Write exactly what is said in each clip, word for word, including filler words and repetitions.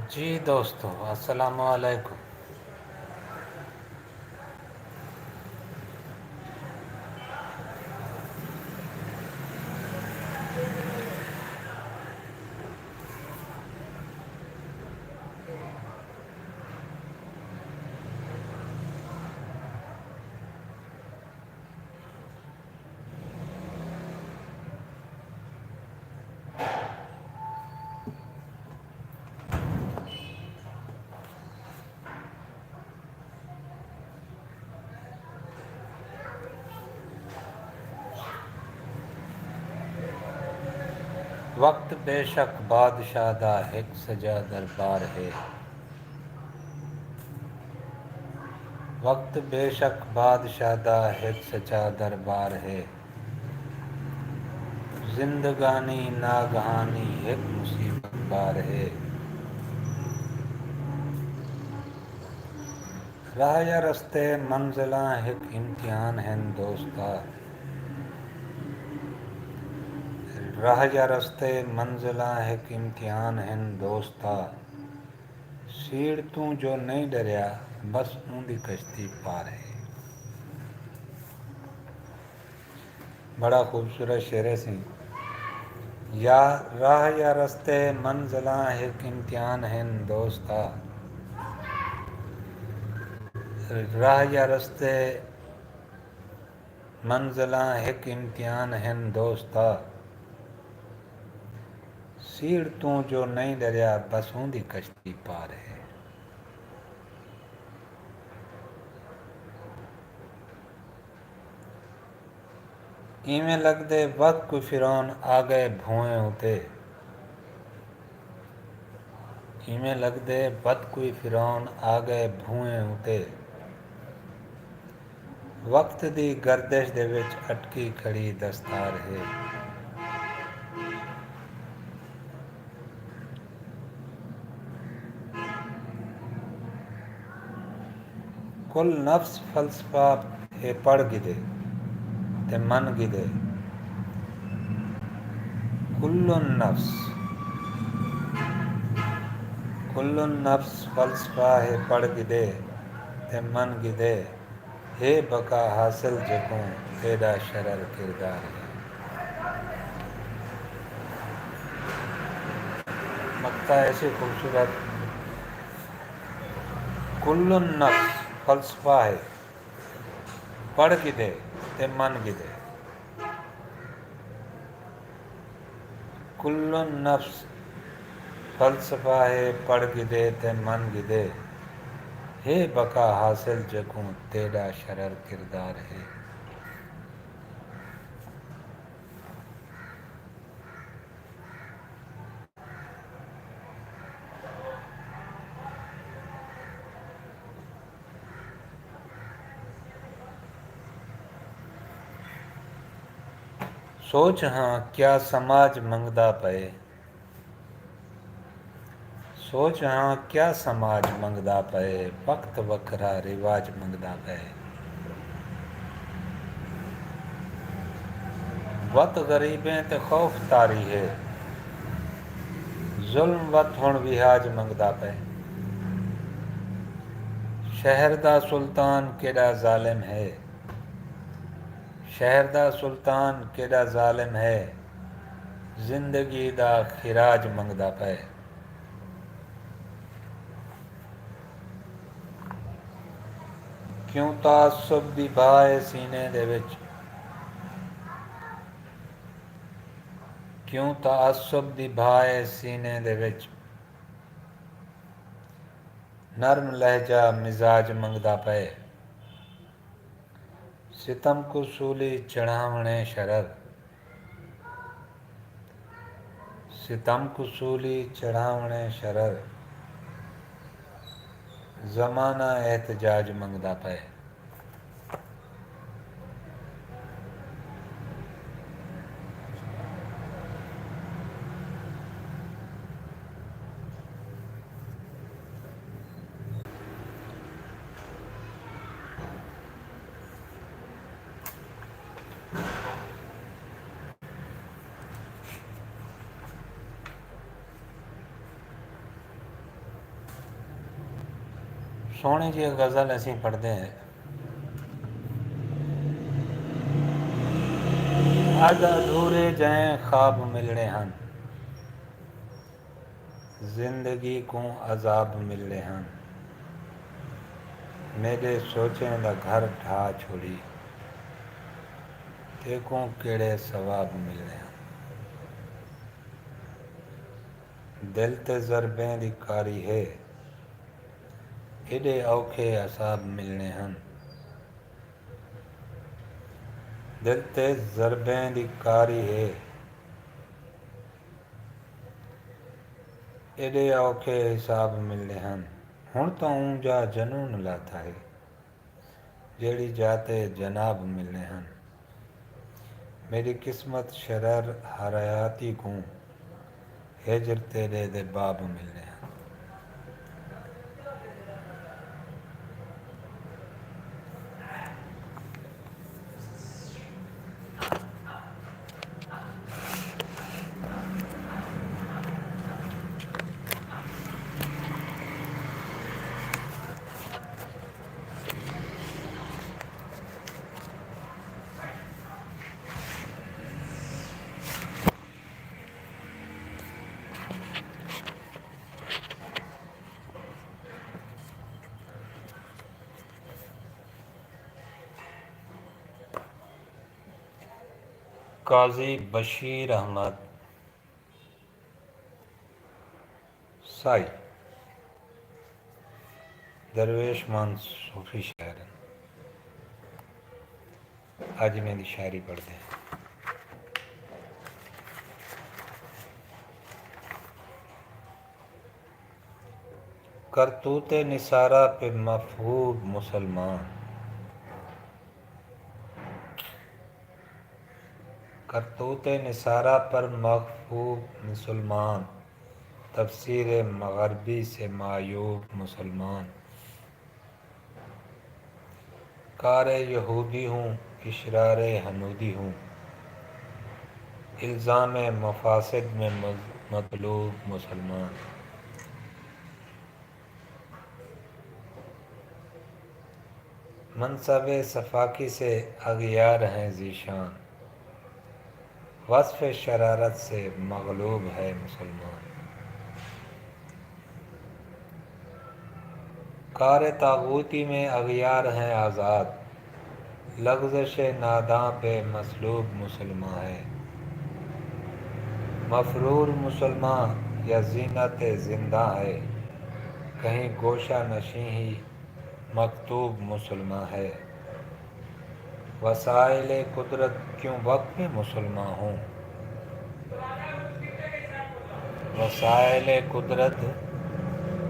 جی دوستو، السلام علیکم۔ وقت بے شک بادشاہ دا ہک سجا دربار ہے۔ وقت بے شک بادشاہ دا ہک سچا دربار ہے۔ زندگانی ناگہانی ہک مصیبت بار ہے۔ راہ یا رستے منزلاں ہک امتحان ہن دوستا۔ راہ یا رستے منزلاں ہک امتحان ہن دوستا۔ سیڑ توں جو نئیں ݙریا، بس اوندی کشتی پار ہے۔ بڑا خوبصورت شعر ہے سی۔ یا راہ یا رستے منزلاں ہک امتحان ہن دوستا۔ راہ یا رستے منزلاں ہک امتحان ہن دوستا۔ سیڑ توں جو نئیں ݙریا، بس اوندی کشتی پار ہے۔ ایویں لڳدے وت کوئی فرعون آ ڳئے بھوئیں اتے۔ ایویں لڳدے وت کوئی فرعون آ ڳئے بھوئیں اتے۔ وقت دی گردش دے وچ اٹکی کھڑی دستار ہے۔ کل نفس فلسفہ ہے پڑھ گھدے تے من گھدے۔ کل نفس، کل نفس فلسفہ ہے پڑھ گھدے تے من گھدے۔ ہے بقا حاصل جیکوں تیݙا شرر کردار ہے۔ مقطع ایسی خوبصورت، کل نفس فلسفہ ہے، پڑھ گھدے تے من گھدے۔ کل نفس فلسفہ ہے، پڑھ گھدے تے من گھدے۔ ہے بقا حاصل جیکوں تیݙا شرر کردار ہے۔ سوچ ہاں کیا سماج منگدا پئے، سوچ ہاں کیا سماج منگدا پئے، وقت وکھرا رواج منگدا پئے۔ وت غریبیں تے خوف طاری ہے، ظلم وت ہݨ وہاج منگدا پئے۔ شہر دا سلطان کیݙا ظالم ہے، شہر دا سلطان کیݙا ظالم ہے، زندگی دا خراج منگدا پئے۔ کیوں تعصب دی بھا ہے سینے دے وچ، کیوں تعصب دی بھا ہے سینے دے وچ، نرم لہجہ مزاج منگدا پئے۔ ستم کوں سولی چڑھاوݨے شرر، ستم کوں سولی چڑھاوݨے شرر، زمانہ احتجاج منگدا پئے۔ سوہݨی جیہی غزل اسیں پڑھدے ہیں۔ ادھ ادھورے جئیں خواب ملݨے ہن، زندگی کوں عذاب ملݨے ہن۔ میݙے سوچیں دا گھر ڈھا چھوڑی، تیکوں کیڑھے ثواب ملݨے ہن۔ دل تے ضربیں دی کاری ہے، ایݙے اوکھے اعصاب ملݨے ہن۔ دل تے ضربیں دی کاری ہے، ایݙے اوکھے حساب ملݨے ہن۔ ہݨ تاں اونجھا جنون لاتا ہے، جیڑھی جاہ تے جناب ملݨے ہن۔ میݙی قسمت شرر حیاتی کوں، ہجر تیݙے دے باب ملݨے ہن۔ قاضی بشیر احمد سائی، درویش مند صوفی شاعر ہن۔ اڄ انہیں دی شاعری پڑھدے ہیں۔ کرتوت نثارہ پہ مغفوب مسلمان، کرتوت نثارہ پر مغفوب مسلمان، تفسیر مغربی سے معیوب مسلمان۔ کار یہودی ہوں، اشرار ہنودی ہوں، الزام مفاسد میں مز-، مطلوب مسلمان۔ منصب سفاکی سے اغیار ہیں ذیشان، وصف شرارت سے مغلوب ہے مسلمان۔ کار طاغوتی میں اغیار ہیں آزاد، لغزش ناداں پہ مصلوب مسلمان ہے۔ مفرور مسلمان یا زینت زنداں ہے، کہیں گوشہ نشیں ہی مکتوب مسلمان ہے۔ وسائل قدرت کیوں وقف مسلمان ہوں، وسائل قدرت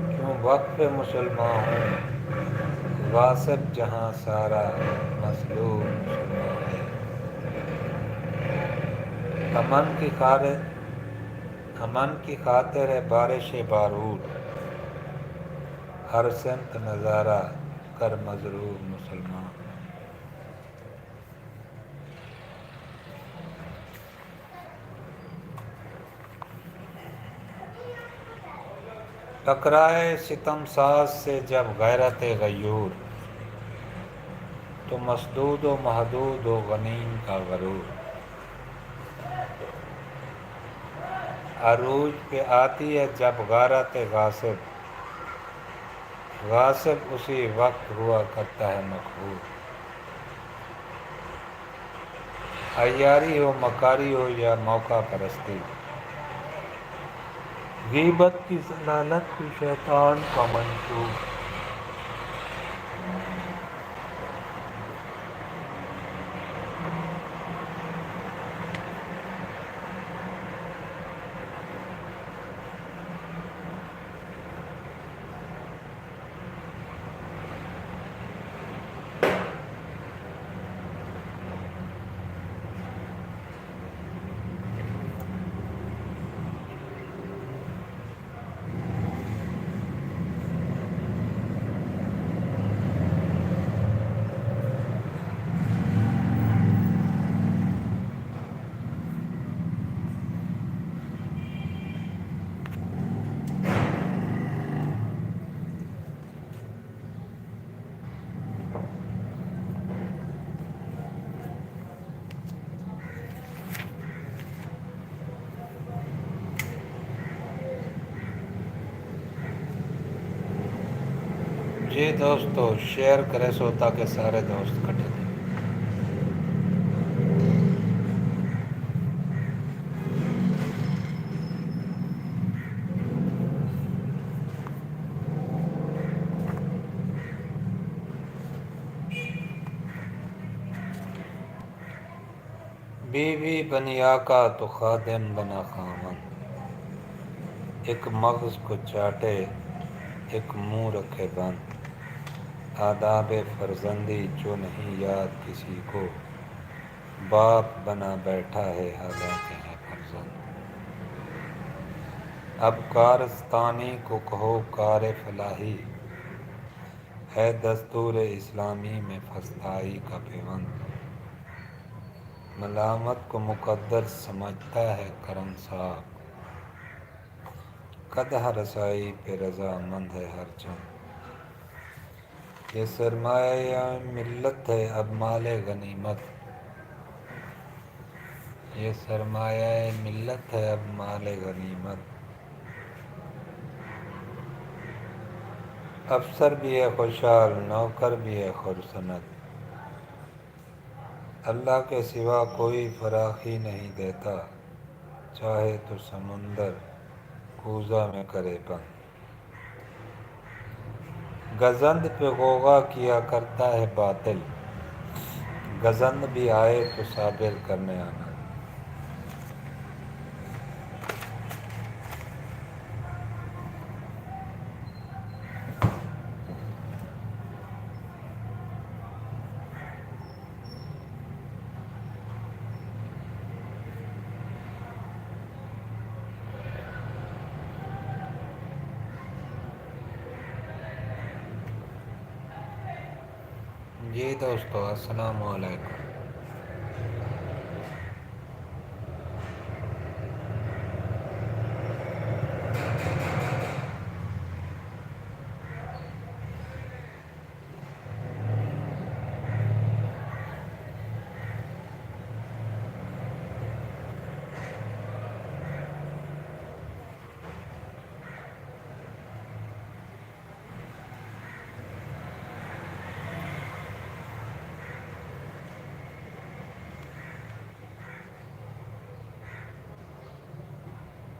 کیوں وقف مسلمان ہوں، غاصب جہاں سارا مظلوم مسلمان ہے۔ امن کی خار-، امن کی خاطر ہے بارش بارود، ہر سمت نظارہ کر مضروب مسلمان۔ ٹکرائے ستم ساز سے جب غیرت غیور، تو مسدود و محدود و غنیم کا غرور۔ عروج پہ آتی ہے جب غارت غاصب، غاصب اسی وقت ہوا کرتا ہے مقہور۔ عیاری ہو، مکاری ہو یا موقع پرستی، غیبت کی ذلالت بھی شیطان کا منشور۔ جی دوستو، شیئر کریسو تاکہ سارے دوست کٹھے تھین۔ بیوی بنی آقا تو خادم بنا خاوند، ایک مغز کو چاٹے، ایک منہ رکھے بند۔ آداب فرزندی جو نہیں یاد کسی کو، باپ بنا بیٹھا ہے حالانکہ ہے فرزند۔ اب کارستانی کو کہو کار فلاحی، ہے دستور اسلامی میں پھستائی کا پیوند۔ ملامت کو مقدر سمجھتا ہے کرم صاحب، قدح رسائی پہ رضامند ہے ہر چند۔ یہ سرمایہ ملت ہے اب مال غنیمت، یہ سرمایہ ملت ہے اب مال غنیمت۔ افسر بھی ہے خوشحال، نوکر بھی ہے خرسند۔ اللہ کے سوا کوئی فراخی نہیں دیتا، چاہے تو سمندر کوزہ میں کرے بند۔ گزند پہ غوغا کیا کرتا ہے باطل، گزند بھی آئے تو صابر کرنے آنند۔ جی دوستو، السلام علیکم۔